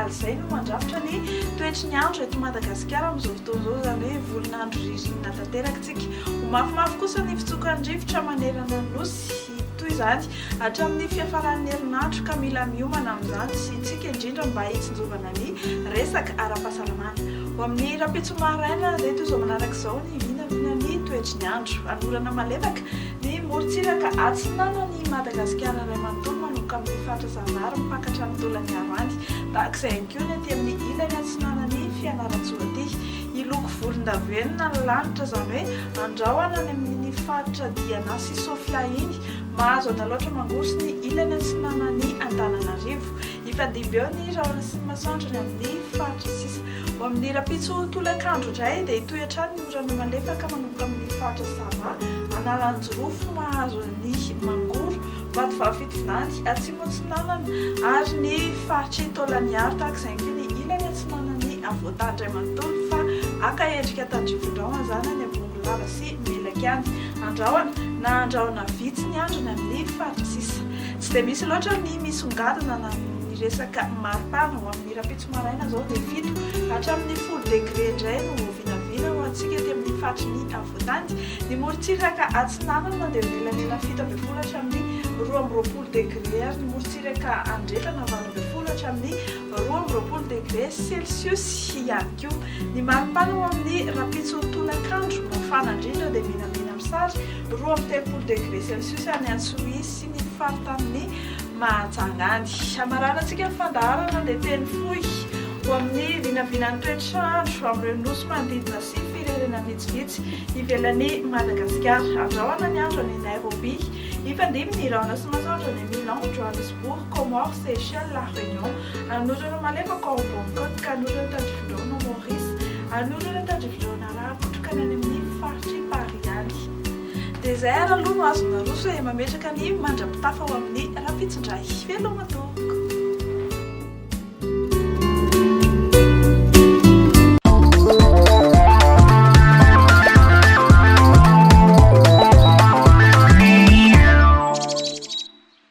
tropikaly izay no mandrafitra ny toetry ny andro eto Madagasikara amin'izao fotoana izao, izany hoe volon'andro ririnina tanteraka isika. Ho mafimafy kosa ny fitsokan'ny rivotra manerana ny Nosy, hitohy izany hatramin'ny fiafaran'ny herinandro ka mila miomana amin'izany isika indrindra mba hitsinjovana ny resaka ara-pahasalamana. Ho amin'ny rahampitso maraina dia toy izao manaraka izao ny vinavinan'ny toetry ny andro. Hanorana malefaka ny morontsiraka atsinanan'i Madagasikara iray manontolo manomboka amin'ny faritra Zanahary mipaka hatrany Tolagnaro any. Tahaka izay ihany koa ny aty amin'ny ilany atsinanan'i Fianarantsoa aty. Hiloko volondavenona ny lanitra, izany hoe andrahona any amin'iny faritra Diana sy Sofia iny, mahazo an'Alaotra Mangoro sy ny ilany atsinanan'i Antananarivo. Hifandimby eo ny rahona sy ny masoandro any amin'ny faritra sisa. Ho amin'ny rahampitso tolakandro indray dia hitohy hatrany ny orana malefaka manomboka amin'ny faritra Sava, Analanjirofo mahazo an'i Mangoro, Vatovavy Fitovinany, Atsimo Atsinanana ary ny faritr'i Taolagnaro tahaka izay ihany koa ny ilany atsinanan'i Afovoantany iray manontolo fa haka endrika tandrifin-drahona izany any Bongolava sy Melaky any. Andrahona na andrahona vitsy ny androny amin'ny faritra sisa. Tsy dia misy loatra ny misongadina na ny resaka maripana ho amin'ny rahampitso maraina izao dia 7 hatramin'ny 10 degre indray no vinavina ho antsika ety amin'ny faritry ny afovoantany. Ny morontsiraka atsinanana dia mielanelan'ny 17 hatramin'ny 22 degre ary ny morontsiraka andrefana 18 hatramin'ny 22 degre selsiosy ihany koa. Ny maripana ho amin'ny rahampitso tolakandro mafana indrindra dia menamena misary 32 degre selsiosy any Antsohihy sy ny faritanin'i Mahajanga any. Hamaranantsika ny fandaharana dia teny fohy ho amin'ny vinavinan'ny toetr'andro amin'ireo nosy manodidina sy firenena vitsivitsy ivelan'i Madagasikara. Andrahona ny andro any Nairobi. Hifandimby ny rahona sy masoandro any Milan, Johannesburg, Comores, Seychelles, La Réunion. Hanorana malefaka ao Bangkok, hanorana tandrifin-drahona ao Maurice, hanorana tandrifin-drahona rakotroka ny any amin'ny faritr'i Paris any. Dia izay ary aloha no azo naroso e, mametraka ny mandra-pitafa ho amin'ny rahampitso indray. Veloma tompoko.